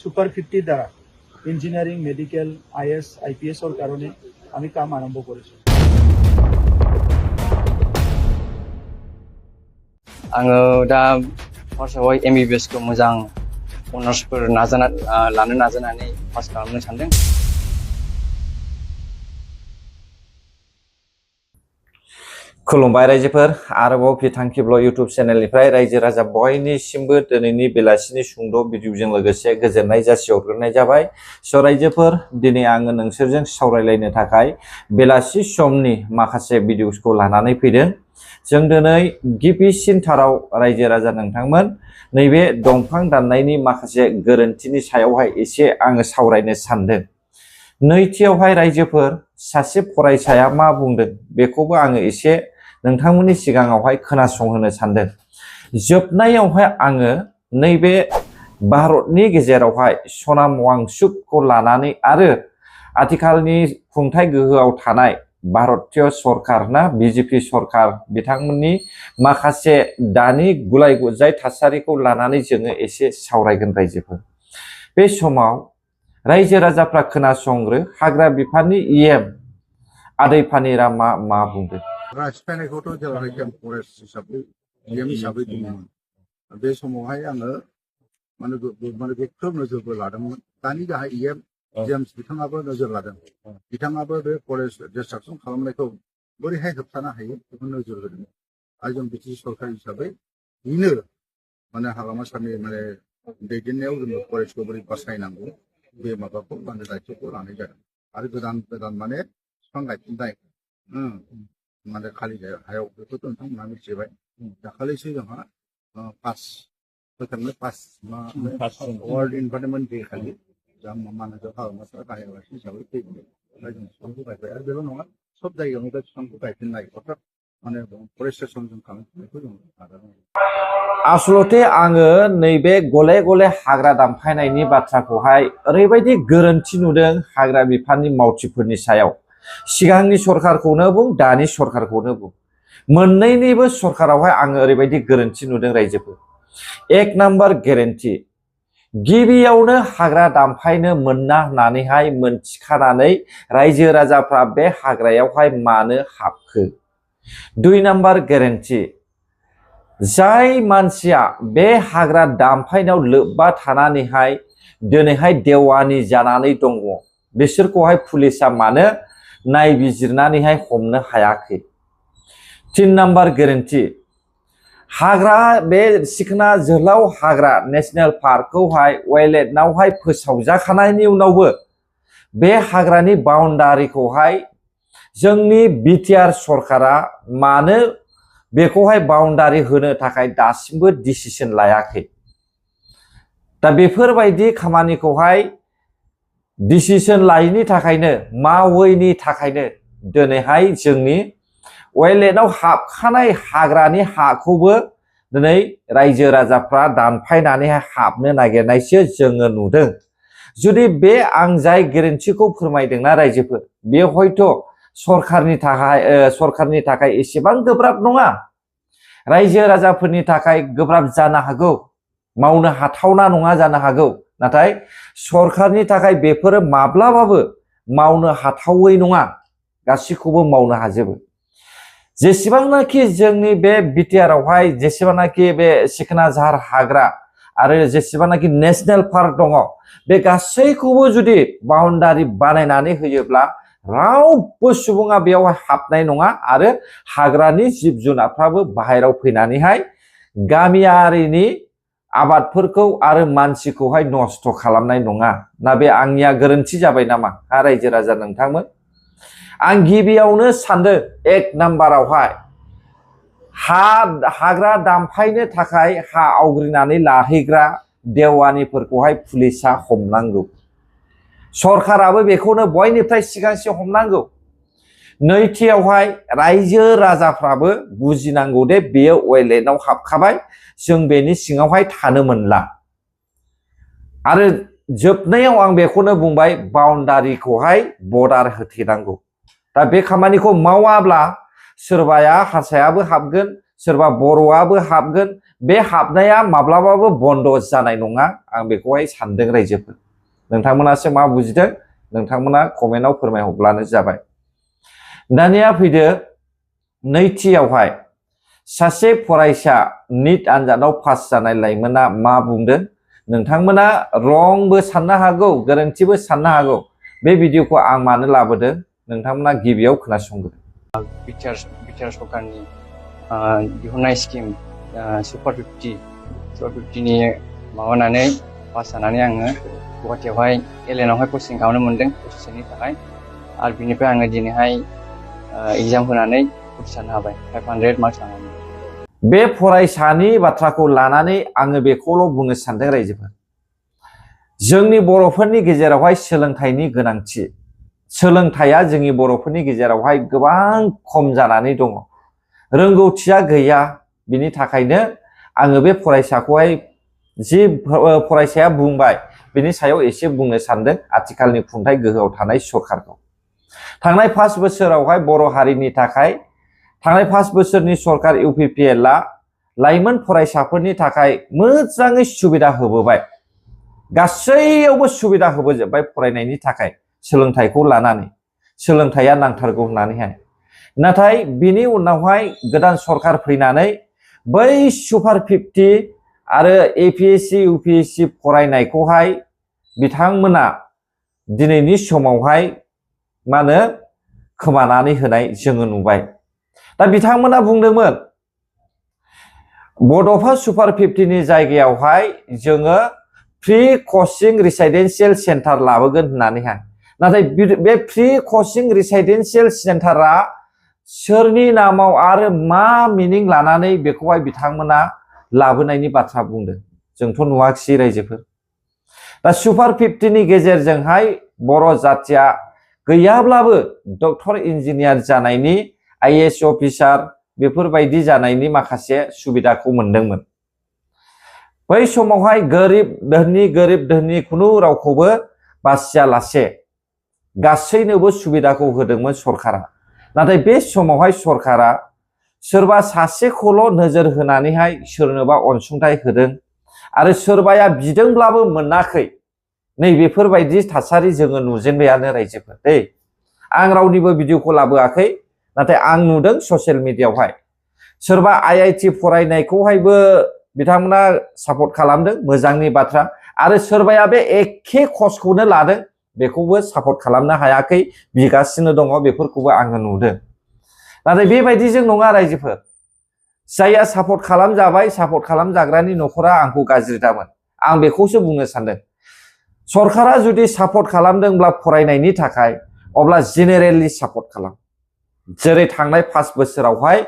Super 50 দ্বারা engineering medical is IPS এর কারণে আমি কাম আরম্ভ করেছি आङो दा फार्स्टआवहाय एमबिबिएस खौ मोजां अनार्सफोर लानो नाजानानै पास खालामनो सानदों। खुलुमबाय रायजोफोर आरोबाव बिथांखिब्ल इउट्युब चेनेलनिफ्राय रायजो राजा बयनिसिमबो दिनैनि बेलासिनि सुंद' भिडिअजों लोगोसे गोजोननाय जासिहरग्रोनाय जाबाय। स' रायजोफोर दिनै आङो नोंसोरजों सावरायलायनो थाखाय बेलासि समनि माखासे भिडिअसखौ लानानै फैदों। जों दिनै गिबिसिनथाराव रायजो राजा नोंथांमोन नैबे दंफां दाननायनि माखासे गोरोन्थिनि सायावहाय एसे आङो सावरायनो सानदों। नैथियावहाय रायजोफोर सासे फरायसाया मा बुंदों बेखौबो आङो एसे नोंथांमोननि सिगाङावहाय खोनासंहोनो सानदों। जोबनायावहाय आङो नैबे भारतनि गेजेरावहाय सनाम वांचुकखौ लानानै आरो आथिखालनि खुंथाय गोहोआव थानाय भारतीय सरकार ना बिजेपि सरकार बिथांमोननि माखासे दानि गुलाय गुजाय थासारिखौ लानानै जोङो एसे सावरायगोन रायजोफोर। बे समाव रायजो राजाफ्रा खोनासंग्रो हाग्रा बिफाननि इएम आदै फानिरा मा बुंदों। राजखान्थिखौथ' जेरावहाय जों फरेस्ट हिसाबै इएम हिसाबै दंमोन बे समावहाय आङो माने गोख्रों नोजोरबो लादोंमोन। दानि गाहाय इएम जेम्स बिथाङाबो नोजोर लादों। बिथाङाबो बे फरेस्ट डिस्ट्राक्सन खालामनायखौ बोरैहाय होबथानो हायो बेखौ नोजोर होदों। आरो जों बिटिसि सरकार हिसाबै बेनो माने हाग्रामा सारनि माने दैदेननायाव जोङो फरेस्टखौ बोरै बासायनांगौ बे माबाखौ माने दायित्वखौ लानाय जादों। आरो गोदान माने बिफां गायफिननाय माने खालि हायाव बेखौथ' नोंथांमोनहा मिथिबाय। दाखालिसो जोंहा पास वर्ल्ड इनभाइरनमेन्ट डे खालि जों मानासाव हाग्रामा सार गाहायालासि हिसाबै फैबाय। ओमफ्राय जों बिफांखौ गायबाय आरो बेल' नङा सब जायगायावनो बे बिफांखौ गायफिननाय अर्थात माने फरेस्टेसन जों खालामफिननायखौ जों नाजादों। आसलते आङो नैबे गले गले हाग्रा दानफायनायनि बाथ्राखौहाय ओरैबायदि गोरोन्थि नुदों हाग्रा बिफाननि मावथिफोरनि सायाव। सिगांनि सरकारखौनो बुं दानि सरकारखौनो बुं मोननैनिबो सरकारावहाय आङो ओरैबायदि गोरोन्थि नुदों रायजोफोर। एक नाम्बार गेरेन्टि गिबियावनो हाग्रा दानफायनो मोना होननानैहाय मोनथिखानानै रायजो राजाफ्रा बे हाग्रायावहाय मानो हाबखो। दुइ नाम्बार गेरेन्टि जाय मानसिया बे हाग्रा दानफायनायाव लोब्बा थानानैहाय दिनैहाय देवानि जानानै दङ बिसोरखौहाय पुलिसा मानो नायबिजिरनानैहाय हमनो हायाखै। तिन नाम्बार गेरेन्टि हाग्रा बे सिखोना जोहोलाव हाग्रा नेशनेल पार्कखौहाय वाइल्डलाइफआवहाय फोसावजाखानायनि उनावबो बे हाग्रानि बाउन्डारिखौहाय जोंनि बिटिआर सरकारा मानो बेखौहाय बाउन्डारि होनो थाखाय दासिमबो डिसिसन लायाखै। दा बेफोरबायदि खामानिखौहाय डिसिसन लायैनि थाखायनो मावैनि थाखायनो दिनैहाय जोंनि वाइल्डलाइफआव हाबखानाय हाग्रानि हाखौबो दिनै रायजो राजाफ्रा दानफायनानैहाय हाबनो नागिरनायसो जोङो नुदों। जुदि बे आं जाय गेरेन्टिखौ फोरमायदोंना रायजोफोर बे हयथ' सरकारनि थाखाय एसेबां गोब्राब नङा। रायजो राजाफोरनि थाखाय गोब्राब जानो हागौ मावनो हाथावना नङा जानो हागौ। नाथाय सरकारनि थाखाय बेफोरो माब्लाबाबो मावनो हाथावै नङा। गासैखौबो मावनो हाजोबो। जेसेबांनाखि जोंनि बे बिटिआरआवहाय जेसेबांनाखि बे सिखोना जाहार हाग्रा आरो जेसेबांनाखि नेशनेल पार्क दङ बे गासैखौबो जुदि बाउन्डारि बानायनानै होयोब्ला रावबो सुबुङा बेयावहाय हाबनाय नङा आरो हाग्रानि जिब जुनारफ्राबो बाहेरायाव फैनानैहाय गामियारिनि आबादफोरखौ आरो मानसिखौहाय नस्थ' खालामनाय नङा। ना बे आंनिया गोरोन्थि जाबाय नामा रायजो राजा नोंथांमोन। आं गिबियावनो सानदों एक नाम्बारावहाय हाग्रा दानफायनो थाखाय हा आवग्रिनानै लाहैग्रा देवानिफोरखौहाय पुलिसा हमनांगौ। सरकाराबो बेखौनो बयनिफ्राय सिगांसिन हमनांगौ। नैथियावहाय रायजो राजाफ्राबो बुजिनांगौ दे बेयो वाइल्डलाइफआव हाबखाबाय जों बेनि सिङावहाय थानो मोनला। आरो जोबनायाव आं बेखौनो बुंबाय बाउन्डारिखौहाय बर्डार होथेनांगौ। दा बे खामानिखौ मावाब्ला सोरबाया हारसायाबो हाबगोन सोरबा बर'आबो हाबगोन बे हाबनाया माब्लाबाबो बन्द जानाय नङा आं बेखौहाय सानदों रायजोफोर नोंथांमोनासो मा बुजिदों नोंथांमोना कमेन्टआव फोरमायहरब्लानो जाबाय दानिया फैदो नैथियावहाय सासे फरायसा निट आनजादाव पास जानाय लाइमोना मा बुंदों नोंथांमोना रंबो साननो हागौ गोरोन्थिबो साननो हागौ बे भिडिअखौ आं मानो लाबोदों नोंथांमोना गिबियाव खोनासंगोन बिटिआर सरकारनि दिहुननाय स्किम सुपार 50 नि माबानानै पास जानानै आङो गुवाहाटीयावहाय एलएनआवहाय पस्टिं खालामनो मोनदों बोसोरसेनि थाखाय आरो बिनिफ्राय आङो दिनैहाय एग्जाम होनानै उथ्रिसारनो हाबाय 500 मार्क्स लानानै बे फरायसानि बाथ्राखौ लानानै आङो बेखौल' बुंनो सानदों रायजोफोर जोंनि बर'फोरनि गेजेरावहाय सोलोंथाइनि गोनांथि सोलोंथाइया जोंनि बर'फोरनि गेजेरावहाय गोबां खम जानानै दङ रोंगौथिया गैया बिनि थाखायनो आङो बे फरायसाखौहाय जि फरायसाया बुंबाय बिनि सायाव एसे बुंनो सानदों आथिखालनि खुंथाय गोहोआव थानाय सरकारखौ थांनाय 5 बोसोरावहाय बर' हारिनि थाखाय थांनाय 5 बोसोरनि सरकार इउपिपिएलआ लाइमोन फरायसाफोरनि थाखाय मोजाङै सुबिदा होबोबाय गासैयावबो सुबिदा होबोजोबबाय फरायनायनि थाखाय सोलोंथाइखौ लानानै सोलोंथाइया नांथारगौ होननानैहाय नाथाय बिनि उनावहाय गोदान सरकार फैनानै बै सुपार 50 आरो एपिएससि इउपिएससि फरायनायखौहाय बिथांमोना दिनैनि समावहाय मा होनो खोमानानै होनाय जोङो नुबाय दा बिथांमोना बुंदोंमोन बड'फा सुपार 50 नि जायगायावहाय जोङो फ्रि कचिं रेसिडेन्सियेल सेन्टार लाबोगोन होननानैहाय नाथाय बे फ्रि कचिं रेसिडेन्सियेल सेन्टारा सोरनि नामाव आरो मा मिनिं लानानै बेखौहाय बिथांमोना लाबोनायनि बाथ्रा बुंदों जोंथ' नुवाखिसै रायजोफोर दा सुपार 50 नि गेजेरजोंहाय बर' जाथिया गैयाब्लाबो डक्टर इन्जिनियार जानायनि आईएएस अफिसार बेफोरबायदि जानायनि माखासे सुबिदाखौ मोनदोंमोन बै समावहाय गोरिब धोननि खुनु रावखौबो बासियालासे गासैनोबो सुबिदाखौ होदोंमोन सरकारा नाथाय बे समावहाय सरकारा सोरबा सासेखौल' नोजोर होनानैहाय सोरनोबा अनसुंथाइ होदों आरो सोरबाया बिदोंब्लाबो मोनाखै नै बेफोरबायदि थासारि जोङो नुजेनबायानो रायजोफोर दै आं रावनिबो भिडिअखौ लाबोआखै नाथाय आं नुदों ससियेल मिडियायावहाय सोरबा आईआईटी फरायनायखौहायबो बिथांमोना सापर्ट खालामदों मोजांनि बाथ्रा आरो सोरबाया बे एखे कर्सखौनो लादों बेखौबो सापर्ट खालामनो हायाखै बिगासिनो दङ बेफोरखौबो आङो नुदों नाथाय बेबायदिजों नङा रायजोफोर जायहा सापर्ट खालामजाबाय सापर्ट खालामजाग्रानि न'खरा आंखौ गाज्रि दामोन आं बेखौसो बुंनो सानदों सरकारा जुदि सापर्ट खालामदोंब्ला फरायनायनि थाखाय अब्ला जेनेरेलि सापर्ट खालाम जेरै थांनाय 5 बोसोरावहाय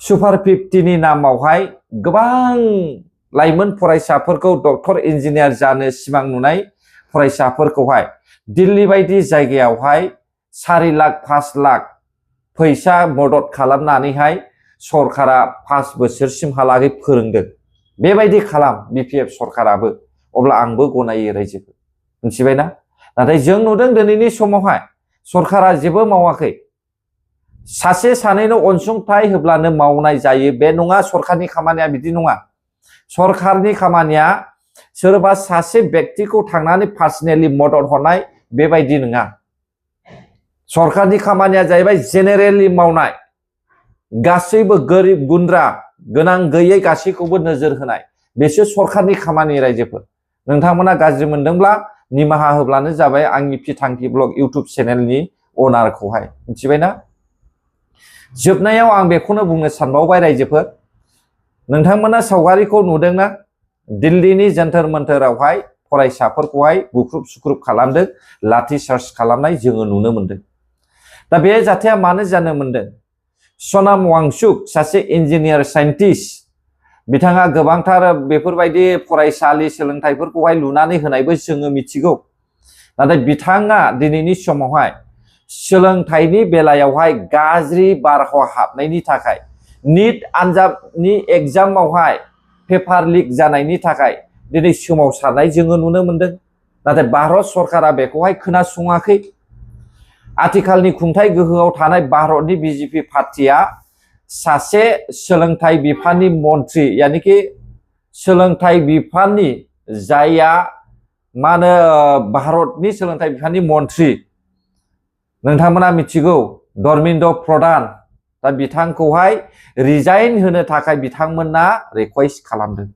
सुपार 50 नि नामावहाय गोबां लाइमोन फरायसाफोरखौ डक्टर इन्जिनियार जानो सिमां नुनाय फरायसाफोरखौहाय दिल्ली बायदि जायगायावहाय 4 लाख 5 लाख फैसा मदद खालामनानैहाय सरकारा 5 बोसोरसिमहालागै फोरोंदों बेबायदि खालाम बिपिएफ सरकाराबो अब्ला आंबो गनायो रायजोफोर मिथिबायना नाथाय जों नुदों दिनैनि समावहाय सरकारा जेबो मावाखै सासे सानैनो अनसुंथाइ होब्लानो मावनाय जायो बे नङा सरकारनि खामानिया बिदि नङा सरकारनि खामानिया सोरबा सासे व्यक्तिखौ थांनानै पार्सनेलि मदद हरनाय बेबायदि नङा सरकारनि खामानिया जाहैबाय जेनेरेलि मावनाय गासैबो गोरिब गुन्द्रा गोनां गैयै गासैखौबो नोजोर होनाय बेसो सरकारनि खामानि रायजोफोर नोंथांमोना गाज्रि मोनदोंब्ला निमाहा होब्लानो जाबाय आंनि फिथांखि ब्लग इउट्युब चेनेलनि अनारखौहाय मिथिबायना जोबनायाव आं बेखौनो बुंनो सानबावबाय रायजोफोर नोंथांमोना सावगारिखौ नुदोंना दिल्लीनि जन्तर मन्तरावहाय फरायसाफोरखौहाय बुख्रुब सुख्रुब खालामदों लाठि चार्ज खालामनाय जोङो नुनो मोनदों दा बे जाथाया मानो जानो मोनदों सनाम वांचुक सासे इन्जिनियार साइन्टिस्ट बिथाङा गोबांथार बेफोरबायदि फरायसालि सोलोंथाइफोरखौहाय लुनानै होनायबो जोङो मिथिगौ नाथाय बिथाङा दिनैनि समावहाय सोलोंथाइनि बेलायावहाय गाज्रि बारहावा हाबनायनि थाखाय निट आनजादनि एग्जामावहाय पेपार लिक जानायनि थाखाय दिनै सोमावसारनाय जोङो नुनो मोनदों नाथाय भारत सरकारा बेखौहाय खोनासङाखै आथिखालनि खुंथाय गोहोआव थानाय भारतनि बिजेपि पार्टिया सासे सोलोंथाइ बिफाननि मन्थ्रि यानिकि सोलोंथाइ बिफाननि जायआ मा होनो भारतनि सोलोंथाइ बिफाननि मन्थ्रि नोंथांमोना मिथिगौ धर्मेन्द्र प्रधान दा बिथांखौहाय रिजाइन होनो थाखाय बिथांमोना रिक्वेस्ट खालामदों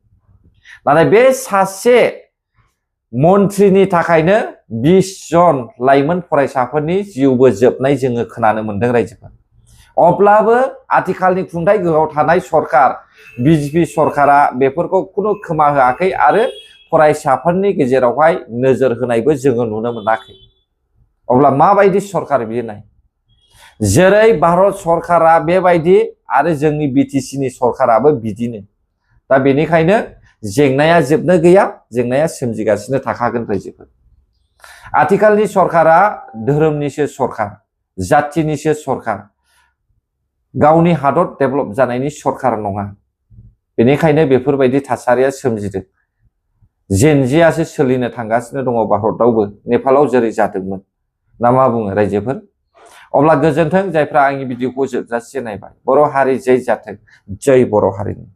नाथाय बे सासे मन्थ्रिनि थाखायनो 20 जन लाइमोन फरायसाफोरनि जिउबो जोबनाय जोङो खोनानो मोनदों रायजोफोर अब्लाबो आथिखालनि खुंथाय गोहोआव थानाय सरकार बिजेपि सरकारा बेफोरखौ खुनु खोमा होआखै आरो फरायसाफोरनि गेजेरावहाय नोजोर होनायबो जोङो नुनो मोनाखै अब्ला माबायदि सरकार बियो नाय जेरै भारत सरकारा बेबायदि आरो जोंनि बिटिसि नि सरकाराबो बिदिनो दा बेनिखायनो जेंनाया जोबनो गैया जेंनाया सोमजिगासिनो थाखागोन रायजोफोर आथिखालनि सरकारा धोरोमनिसो सरकार जातिनिसो सरकार गावनि हादर डेभेलप जानायनि सरकार नङा बेनिखायनो बेफोरबायदि थासारिया सोमजिदों जेनजियासो सोलिनो थांगासिनो दङ भारतआवबो नेपालाव जेरै जादोंमोन ना मा बुङो रायजोफोर अब्ला गोजोन्थों जायफ्रा आंनि भिडिअखौ जोबजासे नायबाय बर' हारि जै जाथों जै बर' हारिनि